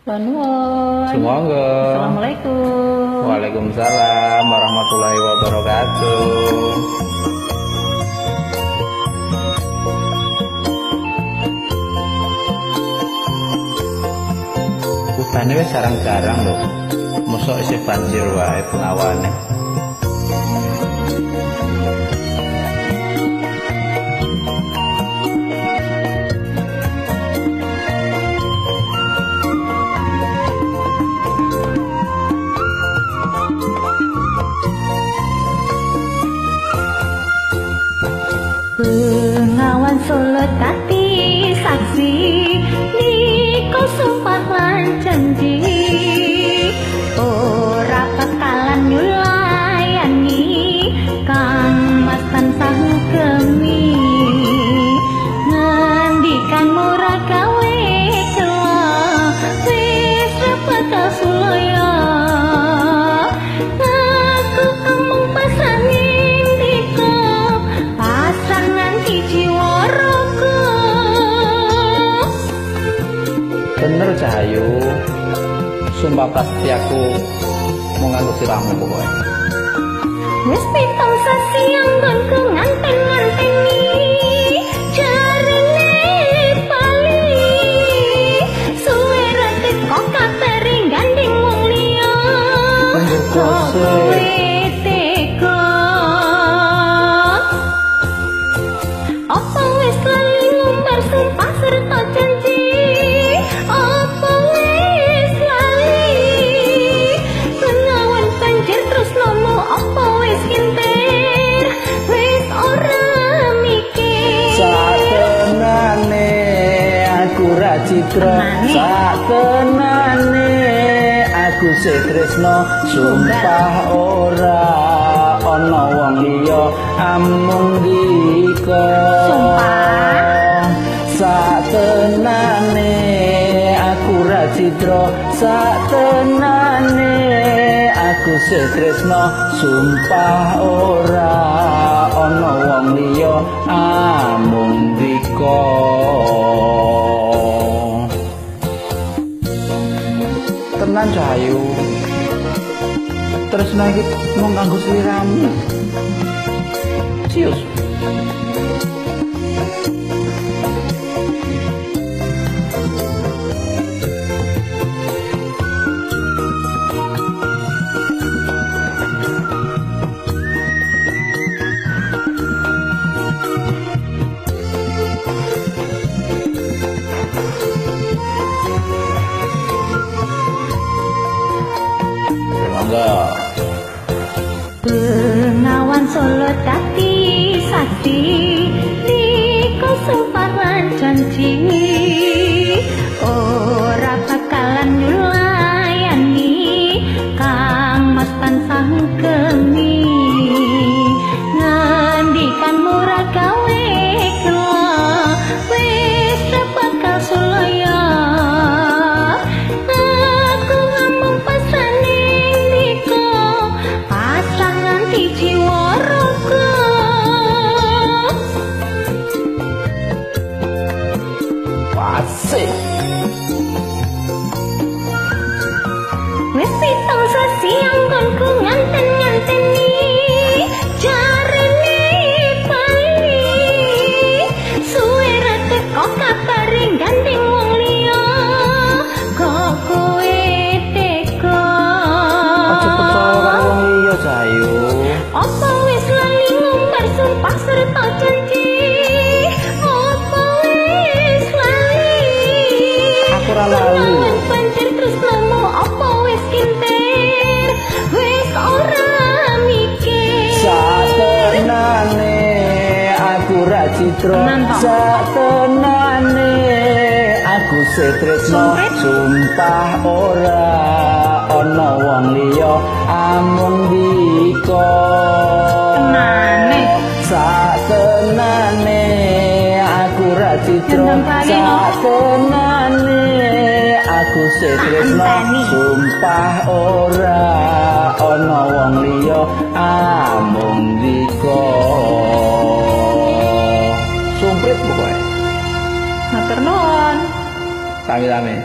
Nuwun. Sumangga. Assalamualaikum. Waalaikumsalam warahmatullahi wabarakatuh. Udane wis jarang-jarang lho. Mosok isih banjir wae Bengawane. Bengawan Solo dadi saksi niko sumpah lan janji ora bakalan nyulayani Kang Mas tansah ngugemi ngendikan ora gawe kela wis ra bakal sulaya aku amung pasrah ning dika pasrah nganti jiwa raga. Bener Cahayu. Sumpah pasti aku mau nganggo siramu pokoknya. Wis pitung sasi anggonku nganten-nganteni jarene pali suwe ra teko kabare gandeng wong liya kok kowe tega apa wis lali ngumbar sumpah serta janji apa wis lali Bengawan banjir terus nomo apa wis kintir wis ora mikir. Satenane aku ra citra, satenane aku sih tresno, sumpah ora ana wong liya amung dika. Sumpah. Satenane aku ra citra, satenane aku sih tresno, sumpah ora ana wong liya amung dika. Tenan Cahayu. Tresno iki mung kanggo sliramu. Cius. Monggo. Bengawan Solo dadi saksi niko sumpah lan janji ora bakalan nyulayani Kang Mas tansah ngugemi ngendikan murah gawe kela wis ra bakal sulaya aku amung pasrah ning dika pasrah nganti jiwa raga. Asik. Wis pitung sasi anggonku nganten-nganteni jarene pali suwe ra teko kabare gandeng wong liya kok kowe tega. Aja percaya karo wong liya Cahayu. Apa wis lali ngumbar sumpah serta janji apa wis lali Aku ora lali. Bengawan banjir terus nomo apa wis kintir wis ora mikir. Satenane aku ra citra, Tenan toh? satenane aku sih tresno, Sumpit. sumpah ora ana wong liya amung dika. Tenane. Satenane aku ra citra, Gendong bali, no? satenane aku sih tresno, Anteni. sumpah ora ana wong liya amung dika. Sumprit pokoke. Matur nuwun. Sami-sami.